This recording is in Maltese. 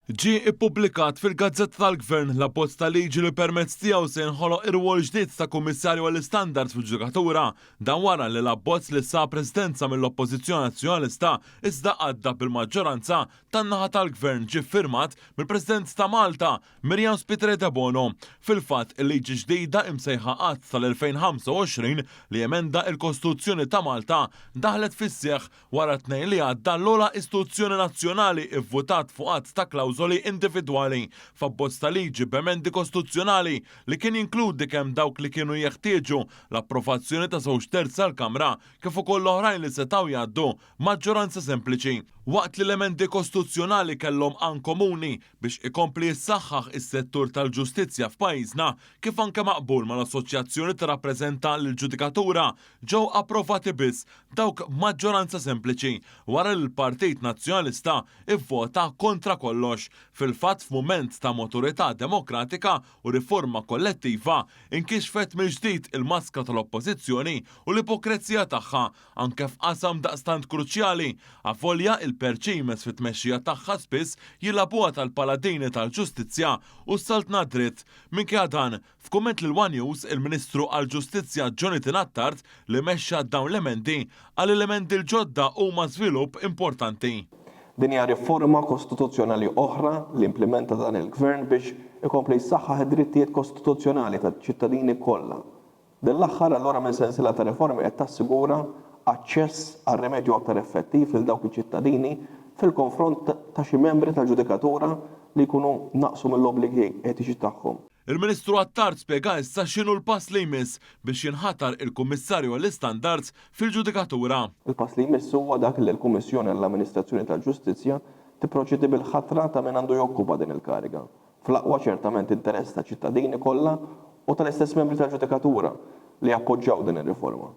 Ġie ippubblikat fil-Gazzetta tal-Gvern l-abbozz ta' liġi li permezz tiegħu se jinħoloq ir-rwol ġdid ta' Kummissarju għall-Istandards fil-Ġudikatura. Dan wara li l-abbozz li sab resistenza mill-Oppożizzjoni Nazzjonalista iżda għadda bil-maġġoranza tan-naħa tal-Gvern ġie ffirmat mill-President ta' Malta, Myriam Spiteri Debono. Fil-fatt, il-liġi ġdida imsejħa Att tal-2025 li jemenda il-Kostituzzjoni ta' Malta daħlet fis-seħħ Wara t-Tnejn li għadda, l-ogħla istituzzjoni nazzjonali vvutat fuq għadd ta' klawżoli individwali f'abbozz ta' liġi b'emendi kostituzzjonali li kien jinkludi kemm dawk li kienu jeħtieġu l-approvazzjoni ta' żewġ terzi tal-Kamra kif ukoll oħrajn li setgħu jgħaddu b'maġġoranza sempliċi. Waqt li l-emendi kostituzzjonali kellhom għan komuni biex ikompli jissaħħaħ is-settur tal-ġustizzja f'pajjiżna kif anke maqbul mal-assoċjazzjoni tirrappreżenta lill-ġudikatura ġew approvati biss dawk b'maġġoranza sempliċi wara li l-Partit Nazzjonalista vvota kontra kollox. Fil-fatt f'mument ta' maturità demokratika u riforma kollettiva inkixfet mill-ġdid il-maskra tal-Oppożizzjoni u l-ipokrezija tagħha anke f'qasam daqstant kruċjali avolja il-perċimes fit-tmexxija tagħha spiss jilagħbuha tal-paladini tal-ġustizzja u s-saltna dritt. Minkejja dan, F'kumment lil one News, il-Ministru għall-Ġustizzja Jonathan Attard, li mexxa dawn l-emendi, qal li l-emendi l-ġodda huma żvilupp importanti. Din hija riforma kostituzzjonali oħra li implimenta dan il-Gvern biex ikompli jsaħħaħ id-drittijiet kostituzzjonali taċ-ċittadini kollha. Din l-aħħar allura minn sensiela ta' riformi qed tassigura aċċess għal rimedju aktar effettiv lil dawk iċ-ċittadini fil-konfront ta' xi membri tal-ġudikatura li jkunu naqsu mill-obbligi etiċi tagħhom. Il-Ministru Attard spjega issa x'inhu l-pass li jmiss biex jinħatar il-Kummissarju għall-Istandards fil-ġudikatura. Il-pass li jmiss huwa dak li l-Kummissjoni għall-Amministrazzjoni tal-Ġustizzja tipproċedi bil-ħatra ta' min għandu jokkupa din il-kariga, fl-aqwa ċertament interess taċ-ċittadini kollha u tal-istess membri tal-ġudikatura li jappoġġjaw din ir-riforma.